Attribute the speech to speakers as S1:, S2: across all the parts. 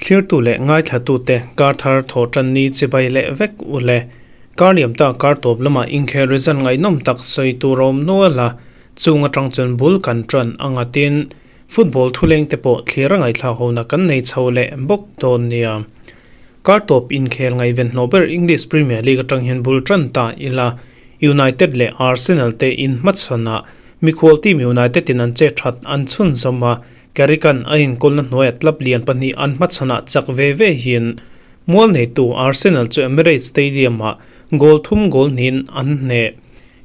S1: Thlirtu leh ngaithlatute kar thar thaw tan ni chibai leh vek u le. Kar liam ta kar tawp lamah inkhel result ngaihnawm tak sawi tur a awm nual a, chung atang chuan bul kan tan anga tin football thuleng te pawh thlir a ngaihthlak hona kan nei chho leh bawk dawn nia. Kar tawp inkhel ngaihven hlawh ber English Premier League atang hian bul tan ta ila United leh Arsenal te inhmachhawnah mikhual team United in an che that an chhunzawm a, Carrick-a'n a inkawlna hnuaia club lian pahnih an hmachhanah chak ve ve hian mual neitu Arsenal chu Emirates Stadium-ah goal thum goal hnihin an hneh.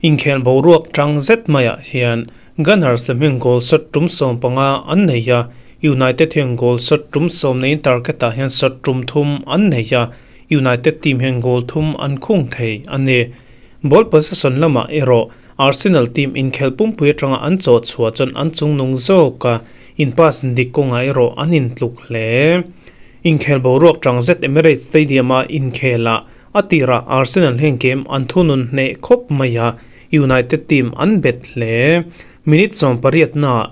S1: Inkhel boruak tang zet maiah hian Gunners lam hian goal shot tum 15 an nei a, United hian goal shot tum sawm neiin target-ah hian shot tum thum an nei a, United team hian goal thum an khung thei a ni. Ball possession lamah erawh Arsenal team inkhel pumpui atanga an chawh chhuah chuan an chungnung zawk a, in pass dik kawngah erawh an intluk hle. Inkhel boruak tang zet Emirates Stadium-a inkhelah a tirah Arsenal hian game an thunun hneh khawp mai a, United team an bet hle. Minute 18-naah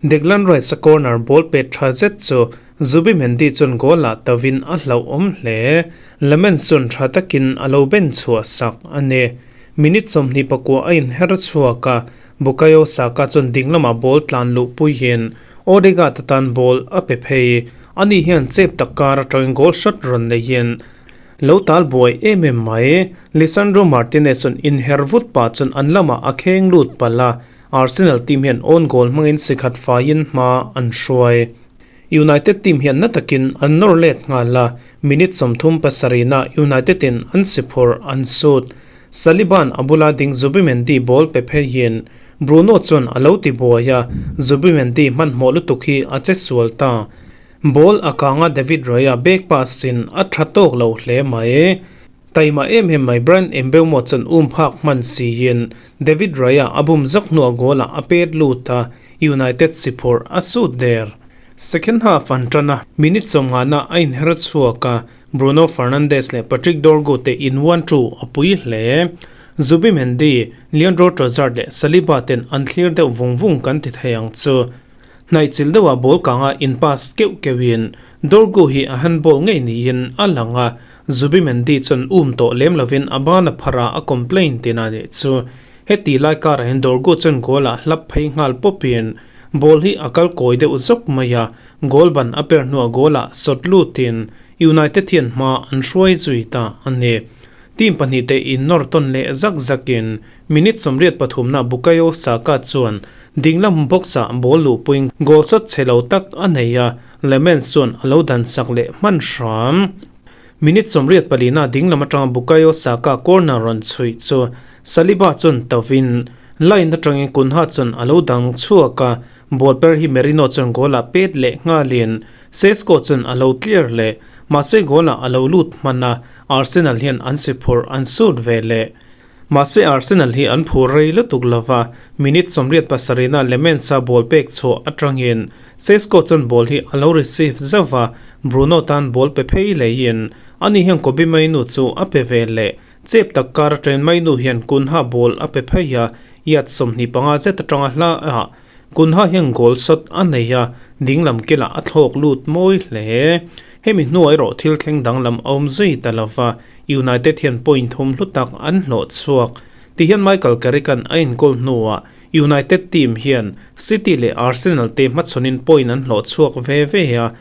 S1: Declan Rice-a corner ball pet tha zet chu Zubimendi chuan goal-ah tavin a hlauhawm hle. Lammens chuan tha takin a lo ben chhuah sak a ni. Minute 29 a inher chhuak a, Bukayo Saka chuan ding lamah ball tlan luh puiin Odegaard atan ball a pe phei. Ani hian chep tak kar atangin goal shot rawn neiin lo tal buai em em mai. Lisandro Martinez chuan inher vut pah chuan an lamah a kheng lut palh a, Arsenal team hian own goal hmangin sikhat faiin hma an hruai. United team hian na takin an nawr let nghal a, minute 37-ah United in an si phawrh an sut. Saliba-a'n a bula ding Zubimendi ball pe pheiin Bruno chuan a lo ti buai a, Zubimendi hmanhmawh lutuk hi a che sual ta. Ball a kanga David Raya back pass in a tha tawk lo hle mai. Taima em em mai Bryan Mbeumo chuan um phak hman siin David Raya a bum zak hnuah goal-ah a pet lut a, United si phawrh a sut der. Second half an tan a, minute 50-na a inher chhuak a, Bruno Fernandes leh Patrick Dorgu te in one two a pui hle. Zubimendi, Leandro Trossard leh Saliba ten an thlir deuh vung vung kan ti thei ang chu. Hnaihchilh deuhah ball kanga in pass keuh keuhin Dorgu hi a handball ngei niin a lang a, Zubimendi chuan um tawh lem lovin a ban a phar a, a complain tina nih chu. Heti lai karah hian Dorgu chuan goal ah hlap phei nghal pawpin ball hi a kal kawi deuh zawk mai a, goal ban a per hnuah goal ah sawt lutin United hian hma an hruai zui ta a ni. Team pahnih te in nawr tawn leh zak zakin minute 83 na Bukayo Saka chuan dinglam box ah ball luhpuiin goal shot chhe lo tak a nei a, Lemens chuan a lo dan sak leh hman hram. Minute 84 na dinglam atanga Bukayo Saka corner rawn chhuih chu Saliba chuan tovin line atangin Cunha chuan a lo dang chhuak a, ball per hi Merino chuan goal ah pet leh nghalin Sesko chuan a lo clear leh, mahse goal ah a lo lut hman a, Arsenal hian an si phurh an sut ve leh. Mahse Arsenal hi an phur rei lutuk lova, minute 87 na Lemens-a ball pek chhuah atangin Sesko chuan ball hi a lo receive zauh a, Bruno tan ball pe phei leiin ani hian Kobbie Mainoo chu a pe ve leh. Chep tak kar atangin Mainoo hian Cunha ball a pe phei a, yard 25 zet atanga hla ah Cunha hian goal shot a nei a, dinglam kilah a thlawk lut mawi hle. Hemi hnuah erawh thil thleng danglam a awm zui ta lova, United hian point thum hlu tak an hlawh chhuak. Tihian Michael Carrick-a'n a inkawl hnuah United team hian City leh Arsenal te hmachhawnin point an hlawh chhuak ve ve a,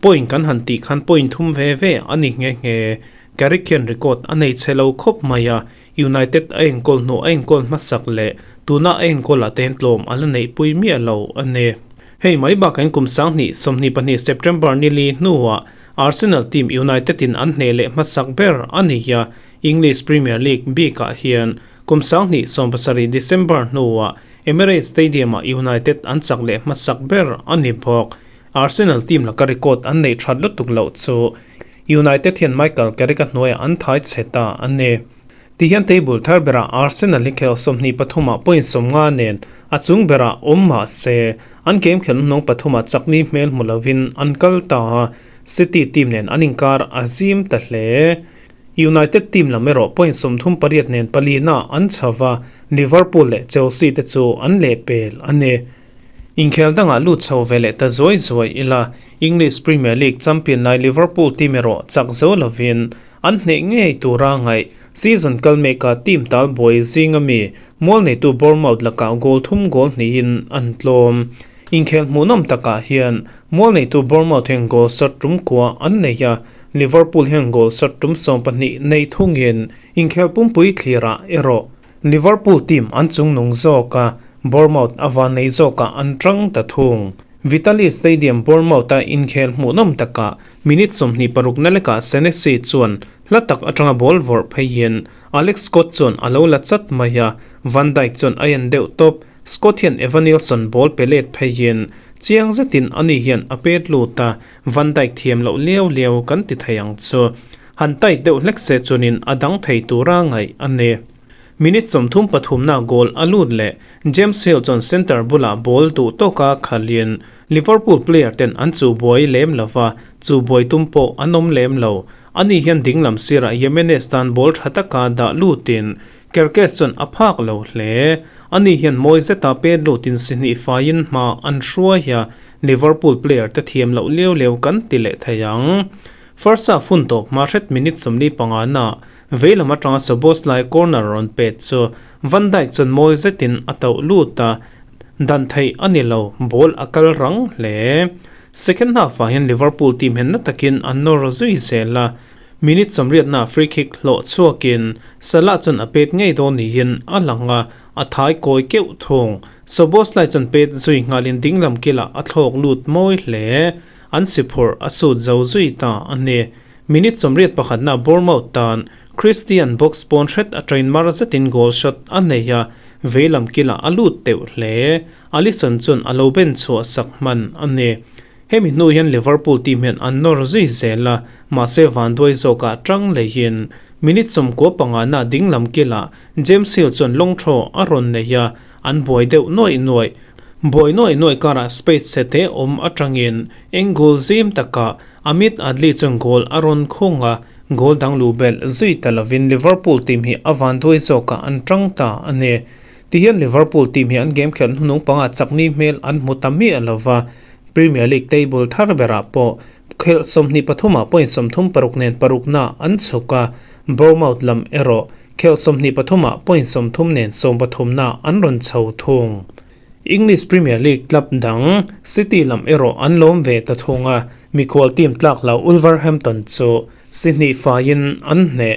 S1: point kan han tih khan point thum ve ve a ni nghe nghe. Carrick hian record a nei chhe lo khawp mai a, United a enkawl hnu a enkawl hmasak leh tuna a enkawlah te hian tlawm a la neihpui miah lo a ni. Hei mai bakah in kum 2022 September ni li hnuah Arsenal team United in an hneh leh hmasak ber a ni a, English Premier League bikah hian kum 2017 December hnuah Emirates Stadium-ah United an chak leh hmasak ber a ni bawk. Arsenal team laka record an neih that lutuk loh chu United hian Michael Carrick-a hnuaiah an thai chhe ta a ni. Tihian table thar berah Arsenal hi khel 23-ah point 50 nen a chung berah awm mah se, an game khelna hnawng pathumah chakni hmel hmu lovin an kal ta a, City team nen an inkar a zim ta hle. United team lam erawh point 38 nen palina an chhova, Liverpool leh Chelsea te chu an lehpel a ni. Inkhel dangah lut chho ve leh ta zuai zuai ila, English Premier League champion lai Liverpool team erawh chak zo lovin an hneh ngei tura ngaih. Season kal meka team tal buai zing ami mual neitu Bournemouth lakah goal thum goal hnihin an tlawm. Inkhel hmuhnawm takah hian mual neitu Bournemouth hian goal sat tum kua an nei a, Liverpool hian goal sat tum 12 nei thungin inkhel pumpui thlirah erawh Liverpool team an chungnung zawk a, Bournemouth a van nei zawkah an tang ta thung. Vitali Stadium Bournemouth-a inkhel hmuhnawm takah minute 26 na lekah Senesi chuan hla tak atanga ball vawrh pheiin Alex Scott chuan a lo la chat mai a, Van Dijk chuan a en deuh tawp. Scott hian Evanilson ball pe let pheiin chiang zetin ani hian a pet lut a, Van Dijk thiam loh liau liau kan ti thei ang chu. Han tight deuh hlek se chuanin a dang thei tura ngaih a ni. Minute 33 na goal a lut leh James Hill chuan centre bulah ball duh tawka khalin Liverpool player ten an chu buai lem lova, chu buai tum pawh an awm lem lo. Ani hian dinglam sirah Jimenez tan ball tha taka dah lutin Kerkez chuan a phak lo hle. Ani hian mawi zeta pet lutin si hnih faiin hma an hruai a, Liverpool player te thiam loh liau liau kan ti leh thei ang. First half hun tawp hma hret minute 45 na veilam atanga Szoboszlai corner rawn pet chu Van Dijk chuan mawi zetin a tauh lut a, dan theih a ni lo, ball a kal rang hle. Second half ah hian Liverpool team hian na takin an nawr zui zel a, minute 80 na free kick hlawh chhuakin Salah chuan a pet ngei dawn niin a lang a, a thai kawi keuh thung. Szoboszlai chuan pet zui nghalin dinglam kilah a thlawk lut mawi hle. An si phurh a sut zo zui ta a ni. Minute 81 na Bournemouth tan Christian box pawn hret a train mar zetin goal shot a nei a, veilam kilah a lut teuh hle. Alisson chuan a lo ben chhuah sak hman a ni. Hemi hnu hian Liverpool team hian an nawr zui zel a, mahse vanduai zawkah tang leihin minute 95 na dinglam kilah James Hill chuan long throw a rawn nei a, an buai deuh nuaih nuaih. Buai nuaih nuaih karah space chhe te awm atangin eng goal zim takah Amit Adli chuan goal a rawn khung a, goal dang lu belh zui ta lovin Liverpool team hi a vanduai zawkah an tang ta a ni. Tihian Liverpool team hi an game khelh hnunung panga chakni hmel an hmu ta miah lova, Premier League table thar berah pawh khelh 23 ah point 36 nen parukna an chhuk a, Bournemouth lam erawh khelh 23 ah point 30 nen 13 na an rawn chho thung. English Premier League club dang City lam erawh an lawm ve ta thung a, mikhual team tlak lo Wolverhampton chu si hnih faiin an hneh.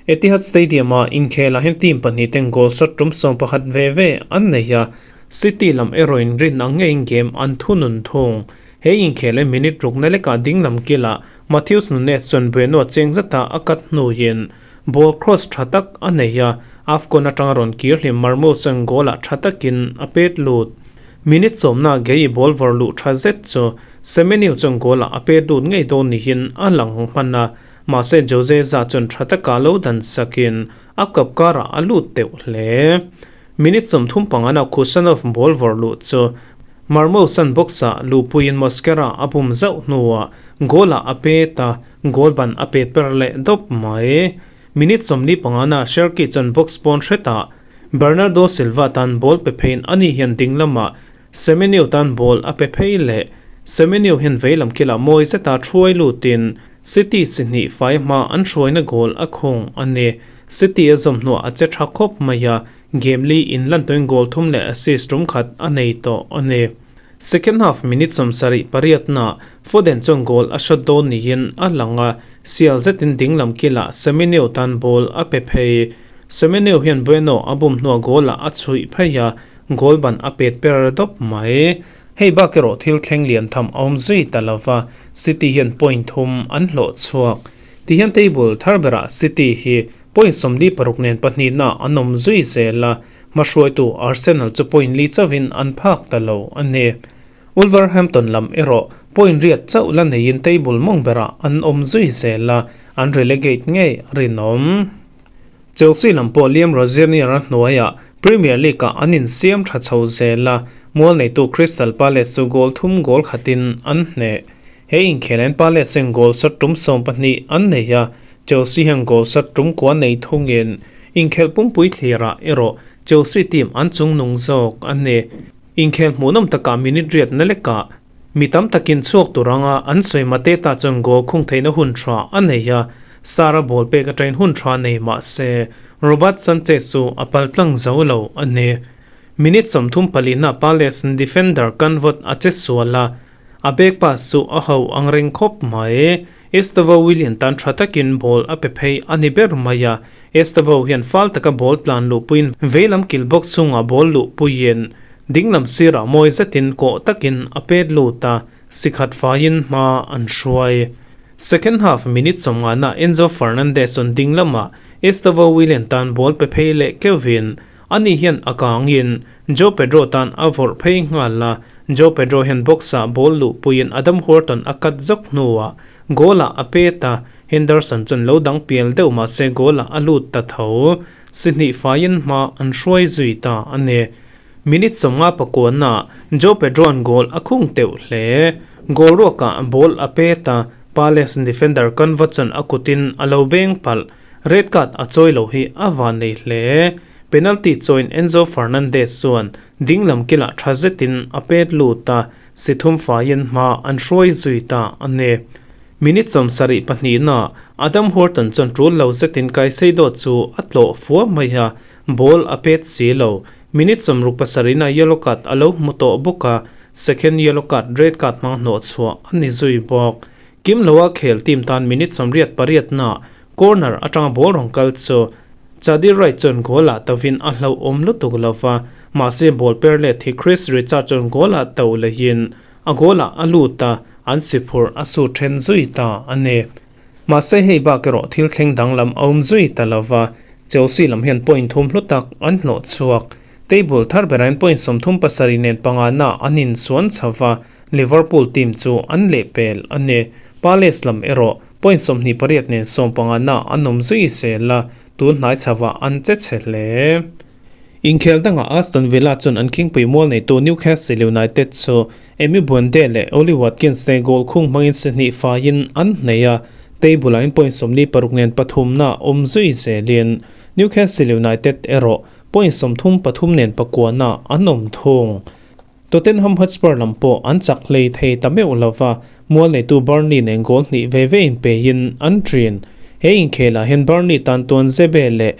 S1: Etihad Stadium a inkhelah hian team pahnih ten goal shot tum 11 ve ve an nei a, City lam erawh in rin ang ngeiin game an thunun thung. He inkhel in minute ruk na lekah dinglam kilah Matheus Nunes chuan Bueno cheng zeta a cut hnuin ball cross tha tak a nei a, AFCON atanga rawn kir hlim Marmoush chuan goal ah tha takin a pet lut. Minute 10 na Guehi ball vawr luh tha zet chu Semenyo chuan goal ah a pet lut ngei dawn niin a lang hman a, mahse Jose Sa chuan tha taka lo dan sakin a kap karah a lut teuh hle. Minute 35 na Khusanov ball vawr luh chu Marmoush an box ah luhpuiin Mosquera a bum zauh hnuah goal ah a pet a, goal ban a pet per leh dawp mai. Minute 45 na Cherki chuan box pawn hretah Bernardo Silva tan ball pe pheiin ani hian ding lamah Semenyo tan ball a pe phei leh. Semenyo hian veilam kilah mawi zeta thuai lutin City si hnih fai hma an hruaina goal a khung a ni. City a zawm hnuah a che tha khawp mai a, game li in lan tawhin goal thum leh assist tum khat a nei tawh a ni. Second half minute 78 na Foden chuan goal a shot dawn niin a lang a, sial zetin dinglam kilah Semenyo tan ball a pe phei. Semenyo hian Bueno a bum hnuah goal ah a chhuih phei a, goal ban a pet per dawp mai. Hei bak erawh thil thleng lian tham a awm zui ta lova, City hian point thum an hlawh chhuak. Tihian table thar berah City hi point 46 nen pahnih na an awm zui zel a, hmahruaitu Arsenal chu point li chauhin an phak ta lo a ni. Wolverhampton lam erawh point riat chauh la neiin table mawng berah an awm zui zel a, an relegate ngei a rinawm. Chelsea lam pawh Liam Rosenior a hnuaiah Premier League ah an insiam tha chho zel a, mual neitu Crystal Palace chu goal thum goal khatin an hneh. He inkhel hian Palace in goal shot tum 12 an nei a, Chelsea hian goal sat tum kua nei thungin inkhelh pumpui thlirah erawh Chelsea team an chungnung zawk a ni. Inkhel hmuhnawm takah minute riat na lekah mi tam takin chhuak tur anga an sawi Mateta chuan goal khung theihna hun tha a nei a, Sara ball pek atangin hun tha nei mah se Robert Sanchez chu a pal tlang zo lo a ni. Minute 34 na Palace defender Canvot a che sual a, a bag pass chu a ho ang reng khawp mai. Estevao Willian tan tha takin ball a pe phei a ni ber mai a, Estevao hian fal taka ball tlan luhpuiin veilam kil box chungah ball luhpuiin dinglam sirah mawi zetin kawh takin a pet lut a, sikhat faiin hma an hruai. Second half minute 50 na Enzo Fernandez chuan dinglamah Estevao Willian tan ball pe phei leh keuhin ani hian a kangin Joao Pedro tan a vawrh phei nghal a, Joao Pedro hian box-ah ball luhpuiin Adam Wharton a cut zawk hnuah goal-ah a pet a, Henderson chuan lo dang pial deuh mah se goal-ah a lut ta tho. Si hnih faiin hma an hruai zui ta a ni. Minute 59 ah Joao Pedro-a'n goal a khung teuh hle. Goal ruakah ball a pet a, Palace defender Canva chuan a kutin a lo beng palh. Red card a chawi lo hi a van nei hle. Penalty chawiin Enzo Fernandez chuan dinglam kilah tha zetin a pet lut a, si thum faiin hma an hruai zui ta a ni. Minute 72 na Adam Wharton chuan tul lo zetin Caicedo chu a tlawh fua mai a, ball a pet si lo. Minute 67 na yellow card a lo hmu tawh bawk a, second yellow card red card hmang hnawh chhuah a ni zui bawk. Kim loa khel team tan minute 88 na corner atanga ball rawng kal chu Chadir Wright chuan goal ah tovin a hlauhawm lutuk lova, mahse ball per let hi Chris Richards chuan goal ah to lehin a goal ah a lut a, an si phurh a su then zui ta a ni. Mahse hei bak erawh thil thleng danglam a awm zui ta lova, Chelsea lam hian point thum hlu tak an hlawh chhuak. Table thar berain point 37 nen panga na an insuan chho va, Liverpool team chu an lehpel a ni. Palace lam erawh point 28 nen 15 na an awm zui zel a, tun hnai chhoah an che chhe hle. Inkhel dangah Aston Villa chuan an khingpui mual neitu Newcastle United chu Emi Buendia leh Ollie Watkins te goal khung hmangin si hnih faiin an hnei a, table ah in point 46 nen pathumna awm zui zelin Newcastle United erawh point 33 nen pakuana an awm thung. Tottenham Hotspur lam pawh an chak hlei thei ta meuh lova, mual neitu Burnley nen goal hnih ve ve in peiin an ṭin. He inkhelah hian Burnley tan Tuanzebe leh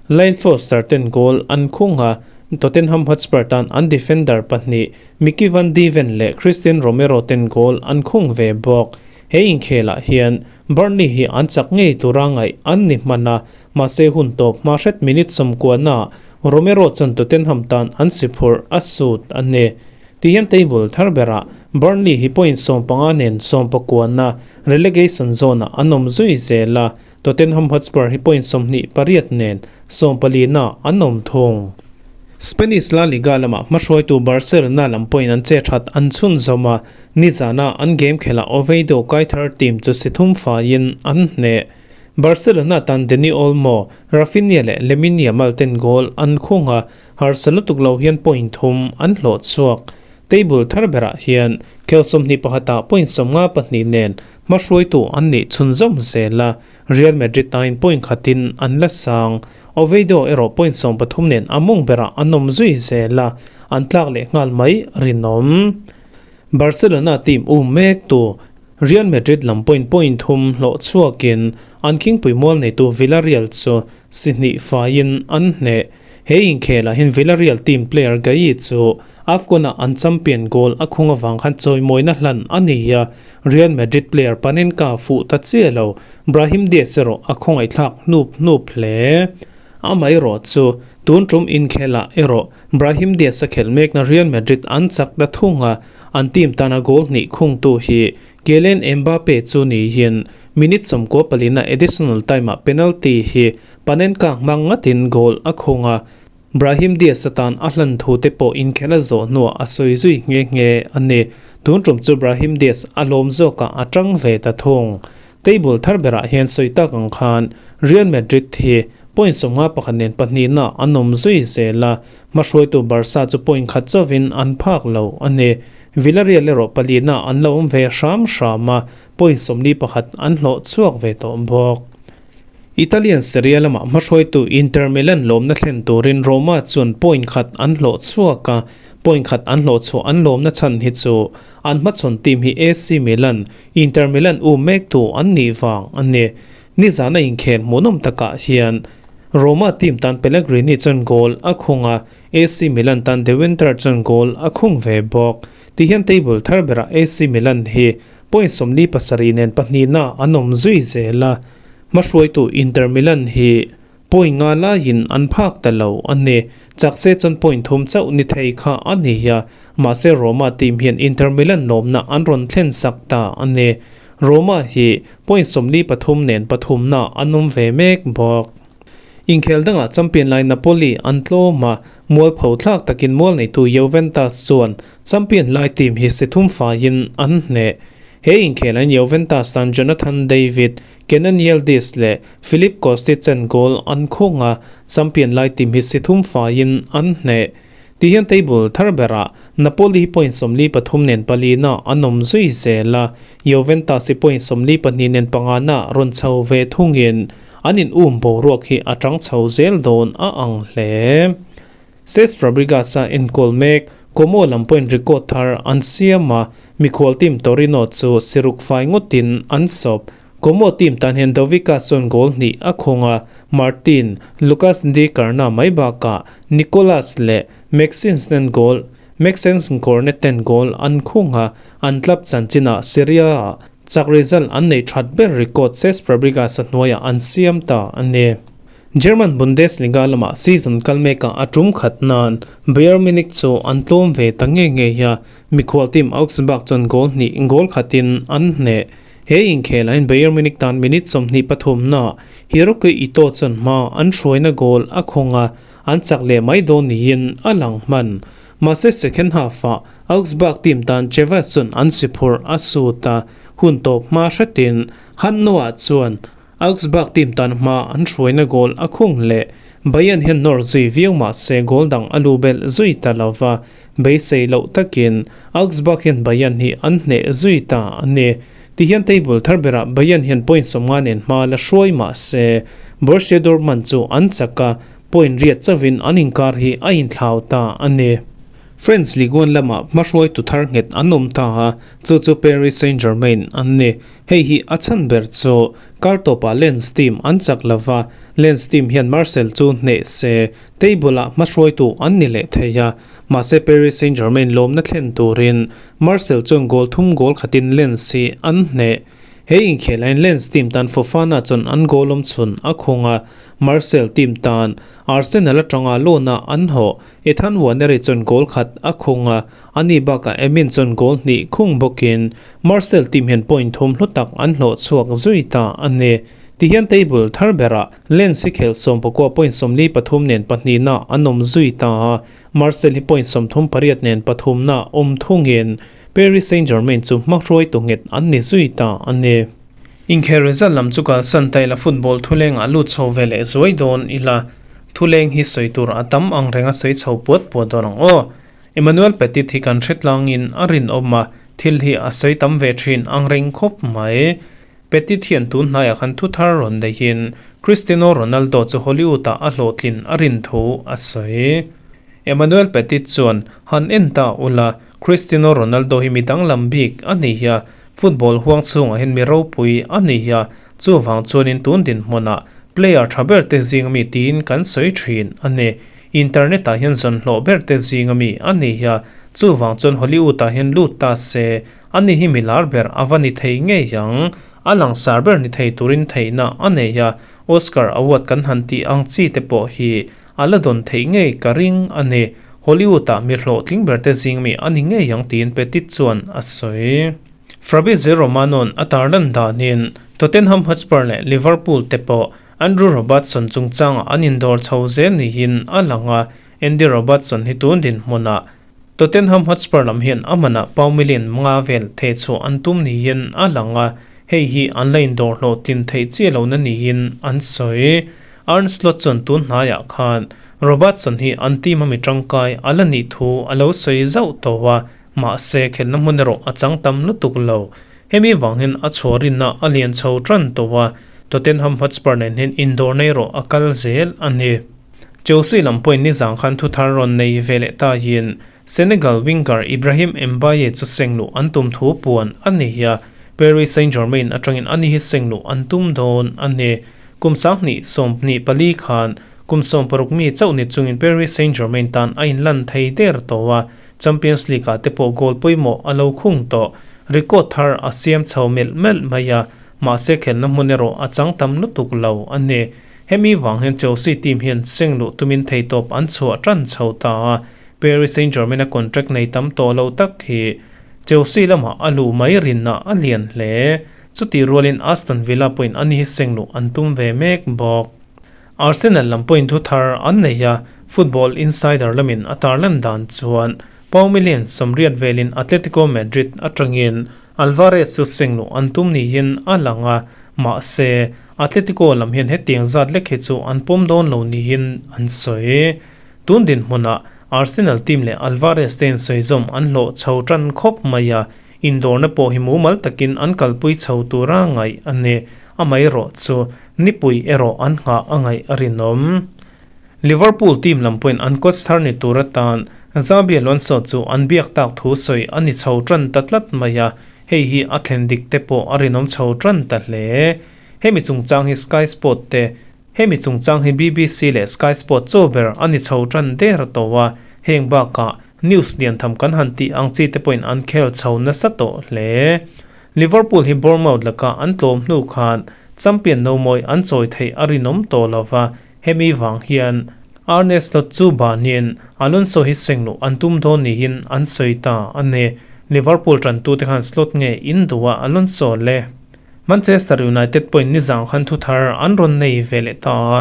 S1: Lyle Foster ten goal an khung a, Tottenham Hotspur tan an defender pahnih Micky van de Ven leh Cristian Romero ten goal an khung ve bawk. He inkhelah hian Burnley hi an chak ngei tura ngaih an ni hman a, mahse hun tawp hma hret minute 90 ah Romero chuan Tottenham tan an si phurh a sut a ni. Tihian table thar berah Burnley hi point 15 nen 19 na relegation zone ah an awm zui zel a, Tottenham Hotspur hi point 28 nen 14 na an awm thung. Spanish La Liga lamah hmahruaitu Barcelona lam pawhin an che that an chhun zawm a, nizana an game khelah Oviedo kaithar team chu si thum faiin an hneh. Barcelona tan Dani Olmo, Raphinha leh Lamine Yamal ten goal an khung a, harsa lutuk lo hian point thum an hlawh chhuak. Table thar berah hian khel 21 ah point 52 nen hmahruaitu an nih chhunzawm zel a, Real Madrid tain point khatin an la sang. Oviedo erawh point 13 nen a mawng berah an awm zui zel a, an tlak leh nghal mai rinawm. Barcelona team um mek tu Real Madrid lam point point thum hlawh chhuakin an khingpui mual neitu Villarreal chu si hnih faiin an hneh. He inkhelah hian Villarreal team player Gayi chu AFCON-ah an champion goal a khung avang khan chawimawina hlan a ni a, Real Madrid player Panenka fuh ta chiah lo, Brahim Diaz erawh a khawngaihthlak hnup hnup hle. Amaherawh chu tun tum inkhelah erawh Brahim Diaz a khelh mekna Real Madrid an chak ta thung a, an team tana goal hnih khungtu hi Kylian Mbappe chu niin minute 94 na additional time-ah penalty hi Panenka hmang ngatin goal a khung a, Brahim Diaz atan a hlan thu te pawh inkhel a zawh hnuah a sawi zui nghe nghe a ni. Tun tum chu Brahim Diaz a lawm zawkah a tang ve ta thung. Table thar berah hian sawi tak ang khan Real Madrid hi point 51 nen pahnihna an awm zui zel a, hmahruaitu Barca chu point khat chauhin an phak lo a ni. Villarreal erawh palina an lo awm ve hram hram a, point 41 an hlawh chhuak ve tawh bawk. Italian Serie A lamah hmahruaitu Inter Milan lawmna thlen turin Roma chuan point khat an hlawh chhuak a, point khat an hlawh chhuah an lawmna chhan hi chu an hmachhawn team hi AC Milan, Inter Milan u mektu an nih vang a ni. Nizana inkhel hmuhnawm takah hian Roma team tan Pellegrini chuan goal a khung a, AC Milan tan De Winter chuan goal a khung ve bawk. Tihian table thar berah AC Milan hi point 47 nen pahnihna an awm zui zel a. Hmahruaitu Inter Milan hi point nga laiin an phak ta lo a ni. Chak se chuan point thum chauh ni thei kha a ni a, mahse Roma team hian Inter Milan lawmna an rawn thlen sak ta a ni. Roma hi point 43 nen pathumna an awm ve mek bawk. Inkhel dangah champion lai Napoli an tlawm a, mualpho thlak takin mual neitu Juventus chuan champion lai team hi si thum faiin an hneh. He inkhel an Juventus tan Jonathan David, Kenan Yildiz leh Filip Kostic ten goal an khung a, champion lai team hi si thum faiin an hneh. Tihian table thar berah Napoli hi point 43 nen palina an awm zui zel a, Juventus hi point 42 nen pangana rawn chho ve thungin an in um boruak hi a tang chho zel dawn a ang hle. Cesc Fabregas a enkawl mek, Como lam point record thar an siam a, mikhual team Torino chu siruk fai ngawtin an sawp. Como team tan hian Dovika chuan goal hnih a khung a, Martin, Lucas Di Carna mai bakah Nicolas leh Maxence nen goal Maxence Cornet ten goal an khung a, an club chanchinah Serie A-ah chak result an nei that ber record Cesc Fabregas a hnuaiah an siam ta a ni. German Bundesliga lamah season kal mekah a tum khat nan Bayern Munich chu an tlawm ve ta nge nge a, mikhual team Augsburg chuan goal hnih goal khatin an hneh. He inkhel ahin Bayern Munich tan minute 23 na Hiroki Ito chuan hma an hruaina goal a khung a, an chak leh mai dawn niin a lang hman. Mahse second half-ah Augsburg team tan Chavez chuan an si phurh a sut a, hun tawp hma hretin Han Noah chuan Augsburg team tan hma an hruaina goal a khung leh. Bayern hian nawr zui viau mahse goal dang a lu belh zui ta lova, beisei loh takin Augsburg hian Bayern hi an hneh zui ta a ni. Tihian table thar berah Bayern hian point 50 nen hma la hruai mahse Borussia Dortmund chu an chak a, point riat chauhin an inkar hi a inthlau ta a ni. French Ligue 1 lamah hmahruaitu thar nghet an awm ta a, chu chu Paris Saint-Germain an ni. Hei hi a chhan ber chu kar tawpah Lens team an chak lova, Lens team hian Marseille chu hneh se table-ah hmahruaitu an ni leh thei a, mahse Paris Saint-Germain lawmna thlen turin Marseille chuan goal thum goal khatin Lens hi an hneh. He inkhel ahin Lens team tan Fofana chuan an goal awm chhun a khung a, Marseille team tan Arsenal atanga loan-a an hawh Ethan Nwaneri chuan goal khat a khung a, ani bakah Emin chuan goal hnih khung bawkin Marseille team hian point thum hlu tak an hlawh chhuak zui ta a ni. Tihian table thar berah Lens hi khelh 19 point 43 nen pahnihna an awm zui ta a, Marseille hi point 38 nen pathumna awm thungin Paris Saint-Germain chu hmahruaitu nghet an ni zui ta a ni. Inkhel result lam chu kalsan ta ila football thulengah lut chho ve leh zuai dawn ila thuleng hi sawi tur a tam ang reng a sawi chho puat puat dawn ang aw. Emmanuel Petit hi kan hre tlangin a rinawm a, thil hi a sawi tam ve thin ang reng khawp mai. Petit hian tun hnaiah khan thu thar rawn neihin Cristiano Ronaldo chu Hollywood-ah a hlawhtlin a rin thu a sawi. Emmanuel Petit chuan han en ta ula, Cristiano Ronaldo hi mi danglam bik a ni a, football huang chhungah hian mi ropui a ni a, chuvang chuanin tun dinhmunah player tha ber te zing ami tiin kan sawi thin a ni. Internet-ah hian zawnhlawh ber te zing ami a ni a, chuvang chuan Hollywood-ah hian lut ta se, ani hi mi lar ber a va ni thei ngei ang. A langsar ber ni thei turin theihna a nei a, Oscar Award kan han tih ang chi te pawh hi a la dawn theih ngei ka ring a ni. Hollywood-ah mi hlawhtling ber te zing mi a ni ngei ang tiin Petit chuan a sawi. Fabrizio Romano-a'n a tarlan danin Tottenham Hotspur leh Liverpool te pawh Andrew Robertson chungchangah an indawr chho zel niin a lang a, Andy Robertson hi tun dinhmunah Tottenham Hotspur lam hian a manah pound million nga vel theh chhuah an tum niin a lang a, hei hi an la indawr hlawhtlin theih chiah lohna niin an sawi. Arne Slot chuan tun hnaiah khan Robertson hi an team a mi tangkai a la nih thu a lo sawi zauh tawh a, mahse khelhna hmun erawh a chang tam lutuk lo. Hemi vang hian a chhuah rinna a lian chho tan tawh a, Tottenham Hotspur nen hian indawrna erawh a kal zel a ni. Chelsea lam pawhin nizang khan thuthar rawn nei ve leh tahin Senegal winger Ibrahim Mbaye chu sengluh an tum thu puan a ni a, Paris Saint-Germain atangin ani hi sengluh an tum dawn a ni. Kum 2024 khan kum 60 mi chauh ni chungin Paris Saint-Germain tan a inlan thei der tawh a, Champions League ah te pawh goal pawimawh a lo khung tawh. Record thar a siam chho melh melh mai a, mahse khelna hmun erawh a chang tam lutuk lo a ni. Hemi vang hian Chelsea team hian sengluh tumin theitawp an chhuah tan chho ta a, Paris Saint-Germain a contract nei tam tawh lo tak hi Chelsea lamah a luh mai rinna a lian hle. Chutih rualin Aston Villa pawhin ani hi sengluh an tum ve mek bawk. Arsenal lam pawhin thu thar an nei a, Football Insider lamin a tarlan dan chuan Pau million 80 velin Atletico Madrid atangin Alvarez chu sengluh an tum niin a lang a, mahse Atletico lam hian hetiang zat lek hi chu an pawm dawn lo niin an sawi. Tun dinhmunah Arsenal team leh Alvarez te in sawizawm an hlawh chho tan khawp mai a, indawrna pawh hi mumal takin an kalpui chho tura ngaih a ni. Amaherawh chu nipui erawh an nghah a ngaih a rinawm. Liverpool team lam pawhin an coach thar ni tur atan Xabi Alonso chu an biak tak thu sawi a ni chho tan ta tlat mai a, hei hi a thlen dik te pawh a rinawm chho tan ta hle. Hemi chungchang hi Sky Sport te Hemi chungchang hi BBC leh Sky Sport chaw ber a ni chho tan der tawh a, heng bakah news lian tham kan han tih ang chi te pawhin an khel chho nasa tawh hle. Liverpool hi Bournemouth lakah an tlawm hnu khan champion no mawi an chawi theih a rinawm tawh lo va, hemi vang hian Arne Slot chu banin Alonso hi sengluh an tum dawn niin an sawi ta a ni. Liverpool tantute khan Slot nge in duh a Alonso le? Manchester United pawhin nizang khan thuthar an rawn nei ve leh ta a,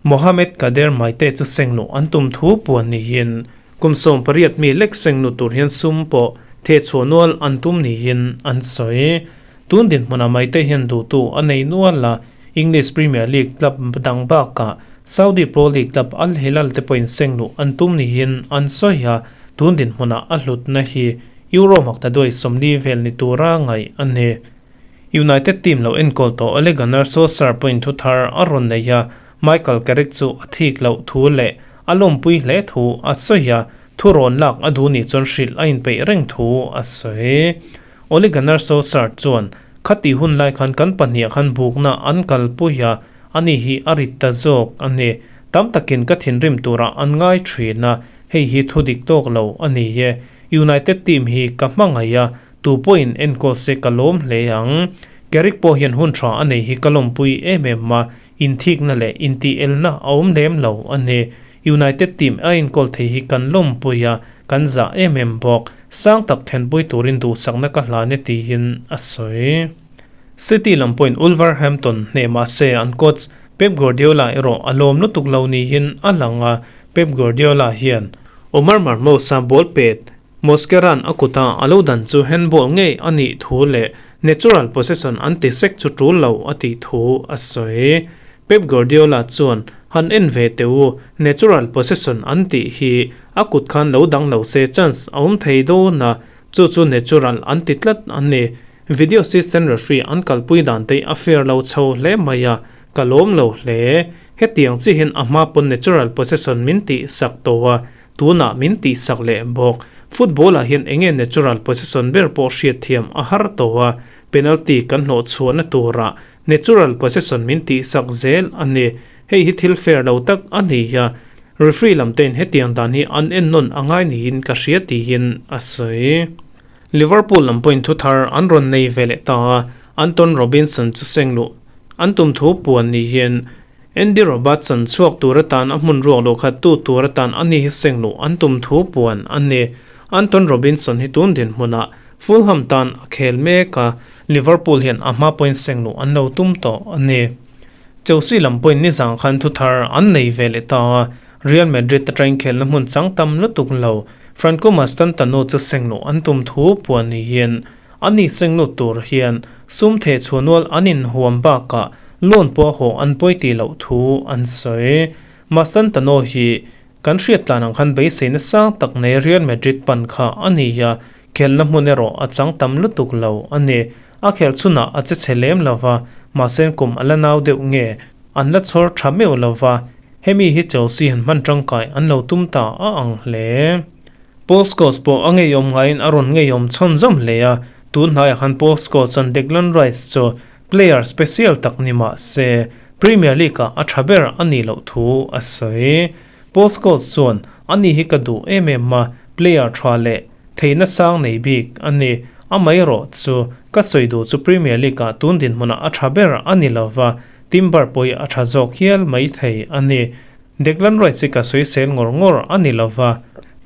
S1: Mohamed Kader Maite chu sengluh an tum thu puan niin kum 18 mi lek sengluh tur hian sum pawh thehchhuah nual an tum niin an sawi. Tun dinhmunah Maite hian duhtu a nei nual a, English Premier League club dang bakah Saudi Pro League club Al Hilal te pawhin sengluh an tum niin an sawi a, tun dinhmunah a hlutna hi Euro maktaduai 40 vel ni tura ngaih a ni. United team lo enkawl tawh Ole Gunnar Solskjaer pawhin thu thar a rawn nei a, Michael Carrick chu a thik loh thu leh a lawmpui hle thu a sawi a, thu rawn lak a duh nih chuan hrilh a inpeih reng thu a sawi. Ole Gunnar Solskjaer chuan, Khati hun lai khan kan pahniah khan bukna an kalpui a, ani hi a rit ta zawk a ni. Tam takin ka thinrim turah an ngai thin a, hei hi thu dik tawk lo a ni e. United team hi ka hmangaih a, Tu pawhin enkawl se ka lawm hle ang. Carrick pawh hian hun tha a nei hi ka lawmpui em em a, inthikna leh intih-elna a awm lem lo a ni. United team a enkawl thei hi kan lawmpui a, kan zah em em bawk. Sang tak thlenpui turin duhsakna ka hlan e tiin a sawi. City lam pawhin Wolverhampton hneh mah se an coach Pep Guardiola erawh a lawm lutuk lo niin a lang a, Pep Guardiola hian Omar Marmoush-a ball pet Mosquera'n a kuta a lo dan chu handball ngei a nih thu leh natural possession an ti sek chu tul lo a tih thu a sawi. Pep Guardiola chuan, Han en ve teh u, natural possession an tih hi a kut khan lo dang lo se chance a awm thei dawn a, chu chu natural an ti tlat a ni. Video assistant referee an kalpui dan te a fair lo chho hle mai a, ka lawm lo hle. Hetiang chi hian a hma pawn natural possession min tih sak tawh a, Tunah min tihsak leh bawk. Football ah hian enge natural possession ber pawh hriatthiam a har tawh a, penalty kan hlawh chhuahna turah natural possession min tihsak zel a ni. Hei hi thil fair lo tak a ni a, referee lam tein hetiang dan hi an ennawn a ngai niin ka hria tiin a sawi. Liverpool lam pawhin thu thar an rawn nei ve leh ta a, Anton Robinson chu sengluh an tum thu puan niin Andy Robertson chhuak tur atan a hmun ruak lo khat tu tur atan a ni hi sengluh an tum thu puan a ni. Anton Robinson hi tun dinhmunah Fulham tan a khel mek a, Liverpool hian a hma pawhin sengluh an lo tum tawh a ni. Chelsea lam pawhin nizang khan thu thar an nei ve leh ta a, Real Madrid atangin khelna hmun chang tam lutuk lo Franco Mastantano chu sengluh an tum thu puan niin Ani senglut tur hian sum theh chhuahnual an inhuam bakah loan pawh haw an pawi tih loh thu an sawi. Mastantano hi kan hriat tlan ang khan beiseina sang tak nei Real Madrid pan kha a ni a, khelna hmun erawh a chang tam lutuk lo a ni. A khelh chhunah a che chhe lem lo va, Mahse kum a la nau deuh nge an la chhawr tha meuh lo va, hemi hi Chelsea han hman tangkai an lo tum ta a ang hle. Paul Scholes pawh a ngeiawm ngaiin a rawn ngeiawm chhawn zawm hle a, tun hnaiah khan Paul Scholes chuan Declan Rice chu player special tak ni mah se Premier League-ah a tha ber a nih loh thu a sawi. Paul Scholes chuan, Ani hi ka duh em em a, player tha leh theihna sang nei bik a ni. Amaherawh chu ka sawi duh chu Premier League-ah tun dinhmunah a tha ber a ni lo va, Timber pawh a tha zawk hial mai thei a ni. Declan Rice hi ka sawisel ngawr ngawr a ni lo va,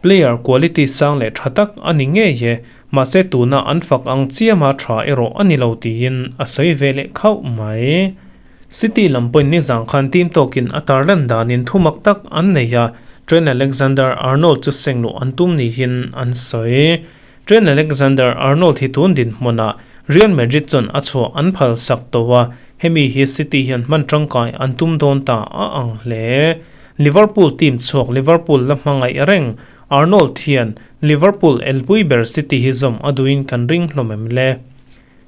S1: player quality sang leh tha tak a ni ngei e, mahse tuna an fak ang chiama tha erawh a ni lo tiin a sawi ve leh khauh mai. City lam pawhin nizang khan team tawkin a tarlan danin thumak tak an nei a, Trent Alexander-Arnold chu seng luh an tum niin an sawi. Trent Alexander-Arnold hi tun dinhmunah Real Madrid chuan a chhuah an phal sak tawh a, hemi hi City hian hman tangkai an tum dawn ta a ang hle. Liverpool team chhuak Liverpool la hmangaih reng Arnold hian Liverpool elpui ber City hi zawm a duhin kan ring hlawm em le?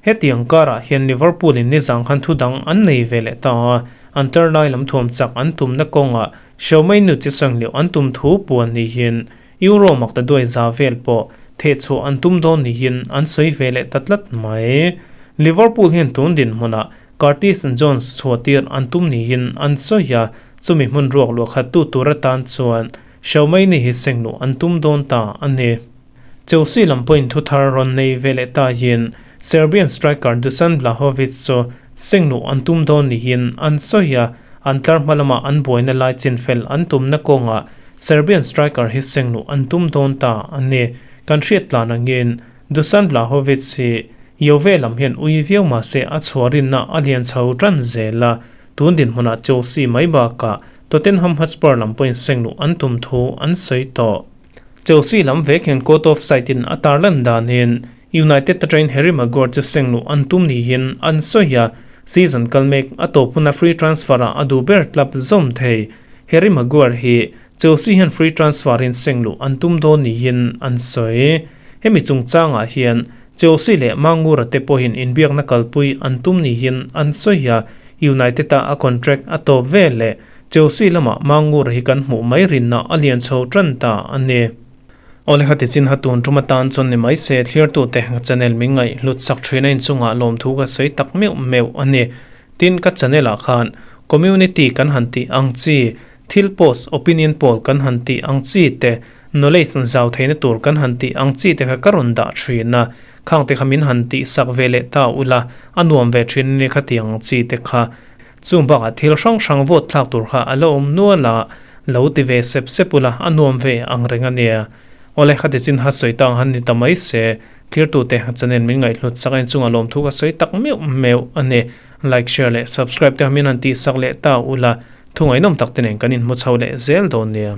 S1: Hetiang karah hian Liverpool in nizang khan thu dang an nei ve leh ta a, an tar lai lam thuam chak an tumna kawngah Xiaomei nu chi sang lioh an tum thu puan niin Euro makta duai za vel pawh thehchhuah an tum dawn niin an sawi ve leh ta tlat mai. Liverpool hian tun dinhmunah Curtis Jones chhuah tir an tum niin an sawi a, chumi hmun ruak luah khat tu tur atan chuan Xiaomei ni hi seng luh an tum dawn ta a ni. Chelsea lam pawhin thu thar rawn nei ve leh ta hian Serbian striker Dusan Vlahovic chu seng luh an tum dawn niin an sawi a, an tlar hma lama an buaina lai chinfel an tumna kawngah Serbian striker hi seng luh an tum dawn ta a ni. Kan hriat tlan angin Dusan Vlahovic hi Juve lam hian ui viau mah se a chhuah rinna a lian chho tan zel a, tun dinhmunah Chelsea mai bakah Tottenham Hotspur lam pawhin seng luh an tum thu an sawi tawh. Chelsea lam vek hian court of side in a tarlan danin United atangin Harry Maguire chu seng luh an tum niin an sawi a, season kal mek a tawp huna free transfer ah a duh ber club zawm thei. Harry Maguire hi Chelsea hian free transfer in seng luh an tum dawn niin an sawi. Hemi chungchangah hian Chelsea leh Mangura te pawhin inbiakna kalpui an tum niin an sawi a, United a a contract a tawp veleh Chelsea lamah Mangur hi kan hmuh mai rinna a lian chho tan ta a ni. Awle khati chin ha tun tum atan chuan ni mai se thliartute ka channel min ngaih hlut sak thin a inchungah lawmthu ka sawi tak meuh meuh a ni. Tin ka channel ah khan community kan han tih ang chi, thil post, opinion poll kan han tih ang chi te, knowledge zau theihna tur kan han tih ang chi te kha ka rawn dah thin a, khang te kha min han tih sak ve leh ta ula a nuam ve thin a ni khatiang ang chi te kha. Chung bakah thil hrang hrang vote thlak tur kha a la awm nual a, lo ti ve sep sep ula a nuam ve ang reng a nia. Awle khati chin ha sawi tang han ni ta mai se, thirtute channel min ngaihhlut sak a inchungah lawmthu ka sawi tak meuh meuh a ni. Like, share leh subscribe te kha min han tihsak leh ta ula, thu ngaihnawm tak te nen kan inhmu chho leh zel dawn nia.